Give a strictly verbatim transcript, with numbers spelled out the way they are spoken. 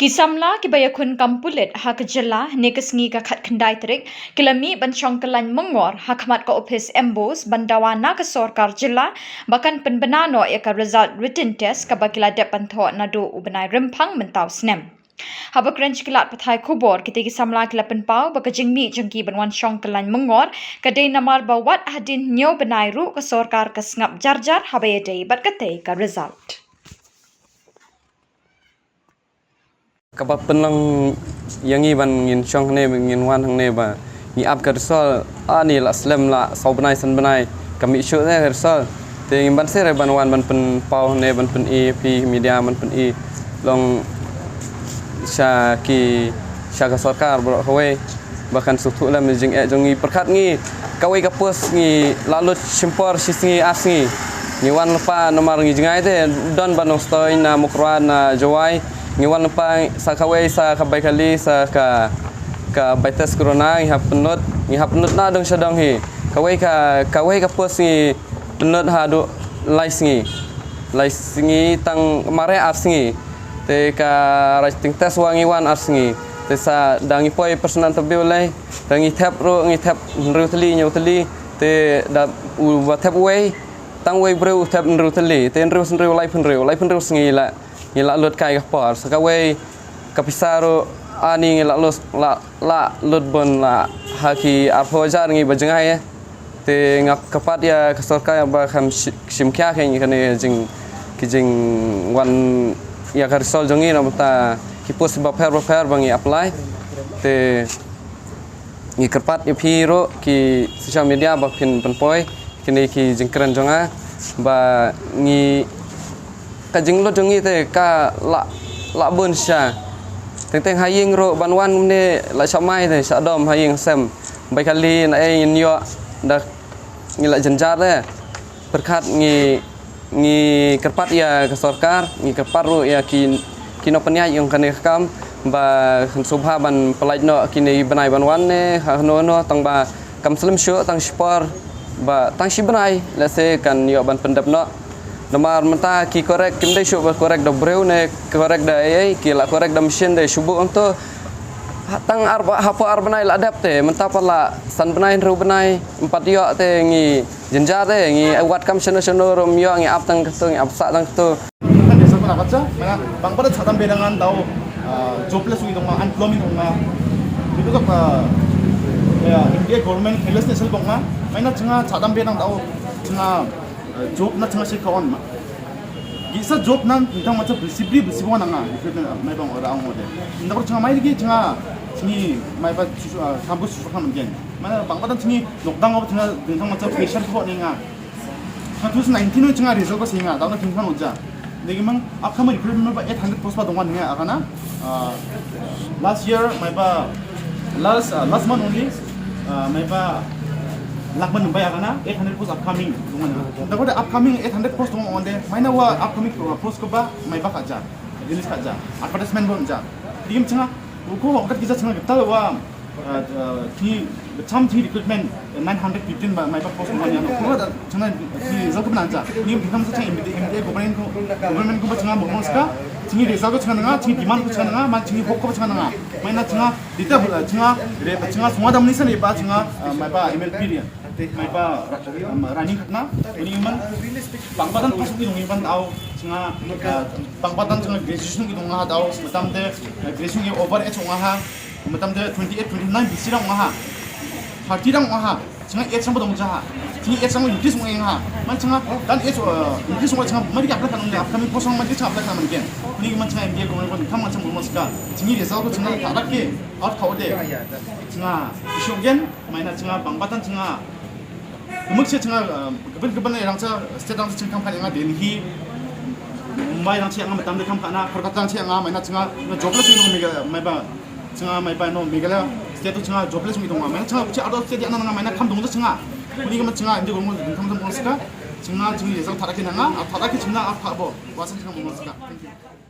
Ki samla kiba ïakhun kam pulit ha ka jylla, ne ka sngi ka khatkhyndai tarik, ki la mih ban shong kyllain myngor ha khmat ka ophis MBOSE ban dawa na ka sorkar jylla ba kan pynbna noh ïa ka result written test kaba ki la dep ban thoh naduh u bnai Rymphang mynta u snem. Haba kren sha ki lad pathai khubor, kitei ki samla ki la pynpaw ba ka jingmih jong ki ban wan shong kyllain myngor ka dei namar ba wat hadien hynñiew bnai ruh ka sorkar ka sngap jar jar haba ïadei bad katei ka result. Kaba pynlong ïa ngi ban ngin shong hangne, ngin wan hangne ba ngi ap ka result, ani la slem la saw bnai san bnai ka mih shuh ne ka result. Te ngim ban sngewthuh ban wan ban pynpaw hangne, ban pyni phi media, ban pyni long sha ki, sha ka sorkar baroh kawei ba kan sngewthuh lem jingeh jong ngi. Pyrkhat ngi, kawei ka post ngi la lut shim por shi sngi ar sngi. Ngi wan lypa namar ngi jngai te don ban ong stoi na Mawkyrwat na Jowai. Ngi wan lypa sa kawei sa ka bai kali sa ka, ka bai test corona ngi hap pynlut, ngi hap pynlut na dong sha dong hi. Kawei ka, kawei ka post ngi pynlut haduh lai sngi. Lai sngi tang mareh ar sngi. Te ka writing test wa ngi wan ar sngi. Te sa da ngi poi personal interview lei, te ngi thep ruh, ngi thep hynriew tylli, hynñiew tylli. Te da u ba thep uwei, tang uwei briew u thep hynriew tylli. Te hynriew hynriew laiphew hynriew, laiphew hynriew sngi la ngi la lut kai ka por. Sa kawei ka pisa ruh ani ngi la lut, la, la lut bun la ha ki arphew hajar ngi ba jngai. Te nga kyrpad ïa ka sorkar ba kham shi-, shim khia kein kane jing, ki jingwan ïa ka result jong ngi na bynta ki post bapher bapher ba ngi apply. Te ngi kyrpad ïa phi ruh ki social media ba phin pynpoi kine ki jingkren jong nga ba ngi, ka jinglut jong ngi te ka la, la bun sha. Teng teng ha ïing ruh ban wan ne la sha mai te sha dom ha ïing sem. Bai kali na ei ngin ïoh da ngi la jynjar te. Pyrkhat ngi, ngi kyrpad ïa ka sorkar, ngi kyrpad ruh ïa ki, ki nongpynïaid jong kane ka kam ba kan sngewbha ban pyllait noh kine bnai ban wan ne ha hano hano tang ba kam slem shuh tang shi por ba tang shi bnai lehse kan ïoh ban pyndep noh. Namar mynta ki correct kim dei shuh ba correct da briew ne correct da ei ei, ki la correct da machine da shu buh hangto. Ha, tang ar ba, hapoh ar bnai la dep te, mynta pat la san bnai hynriew bnai, ym pat ïoh te ngi jynjar te, ngi wad kam shano shano ruh ym ïoh, ngi ap tang kato, ngi ap sah tang kato. Kan desa pun apa cha, mana bang pada chatam bedang an tau, ah, jobless wi dong ma, unemployment dong ma. Because of, ah, ya, India government helplessness dong ma, mana changa chatam bedang tau, changa, ah, job na changa shi ka on ma. Gisa job nan tang ma cha bisi bri bisi bo nanga, recruitment, ah, mai bang ora ang ode. Nda ko changa mai lagi changa, chini mai ba, ah, campus susu kan mungkin. Mana bang pada chini lockdown apa changa, tang ma cha pressure ko ni nga. Changa two thousand nineteen no changa result ko singa, tang na king kan uja. Lagi mang, upcoming recruitment ba eight hundred post ba dongwan nga akana. Ah, last year mai ba, last, ah, last month only, ah, mai ba lakh man bai akana, eight hundred post upcoming dongwan. Da ko da upcoming eight hundred post dongwan onde, mai na wa upcoming, ah, post ko ba mai ba ka ja, release ka ja, advertisement bon ja. Lagi mang changa, ko ko ka kisa changa kita wa, ah, ah, ki, cham ki recruitment, nine hundred fifteen ba mai ba post dongwan ya. Ko da changa ki result ko ba nang ja. Lagi mang changa M D A, M D A government ko, government ko ba changa mo ska. Chini result ko changa nga, chini demand ko changa nga, man chini hok ko ba changa nga. Mai na changa, dita, changa, re, changa, sunga dam ni sa ni ba changa, ah, mai ba M L P ri. Mai ba, um, running khatna, uni man, bang batan pas ni dong iban tau, changa, ah, bang batan changa graduation ki dong ha tau, matam te, ah, graduation ki over age ong ha, matam te twenty eight, twenty nine bisi dang ong ha, thirty dang ong ha, changa age sang ba dong ja ha, chini age sang increase ong ha, man changa, dan age, ah, increase ong changa, mari ka apply kan ong, upcoming post ong mari changa apply kan man gen, uni man changa M D A ko man tham man changa mo ska, chini result ko changa ka rak ke, out ka ode, changa, issue gen, mai na changa, bang batan changa, Kemuk che changa, ah, keben keben rang cha, state rang cha chang kam kan nga Delhi, Mumbai rang cha nga matam de kam kan na, Kolkata rang cha nga mai na changa, na jobless ni dong Meghalaya, mai ba, changa mai ba no Meghalaya, state to changa jobless ni dong mai na changa, che out of state ya na nga mai na kam dong changa. Kuni ka ma changa, indi gong kam kam dong ska, changa, changa result thara ke na nga, thara ke changa, apa bo, wasan changa mo ska. Thank you.